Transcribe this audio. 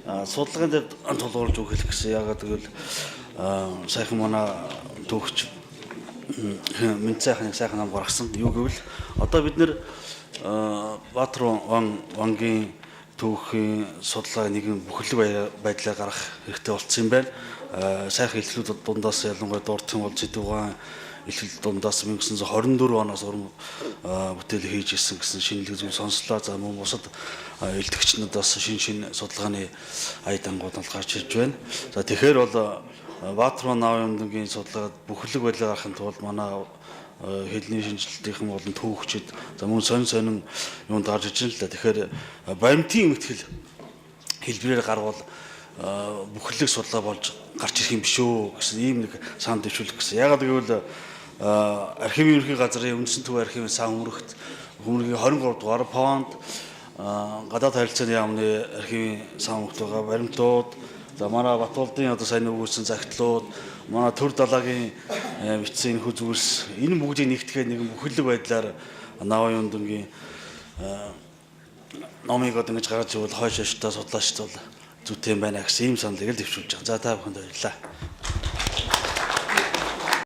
Судалгаан дээр тулгуурлаж үг хэлэх гэсэн. Яагаад гэвэл сайхан манай түүхч Мэнд сайхан нэг сайхан ном гаргасан. Юу гэвэл одоо бид нэр Баатар ван вангийн түүхийн судалгааг нэгэн бүхэлэг байдлаар гаргах хэрэгтэй болсон юм байна. Сайхан илтлүүд дундаас, ялангуяа дурдах юм бол Зэдвгаан илтгэл дундаас 1924 оноос уран бүтээл хийж ирсэн гэсэн шинэлэг зүйл сонслоо. За, мөн бусад илтгэгчнүүдээс шин шин судалгааны ая дангууд бол гарч ирж байна. За, тэгэхээр бол Баатар Наавын судалгаад бүхэлэг байдлаар гаргахын тулд манай хэлний шинжилтийнхэн болон түүхчид, за, мөн сонин сонин юунд гарч иж байна л да. Тэгэхээр баримтын ихтгэл хэлбэрээр гарвал бүхэлэг судалгаа болж гарч ирэх юм биш үү гэсэн ийм нэг санал дэвшүүлэх гэсэн. Яагаад гэвэл архивын ерөнхий газрын үндсэн төв архивын сан хүмүүрэгт, хүмүүргийн 23 дугаар фонд, гадаад харилцааны яамны архивын сан хүмүүрэгт байгаа баримтууд, за, манай Батуулдын одоо сайн өгүүлсэн загтлууд, манай төр далаагийн бичсэн энэхүү зүйлс, энэ бүгдийг нэгтгэхэд нэгэн бүхэлэг байдлаар Наваа Юндангийн номыг одоо ингэж гаргаж ивэл хойш хойшдоо судлаачд бол зүйтэй юм байна гэсэн ийм саналыг л дэвшүүлж байгаа. За, та бүхэнд баярлалаа.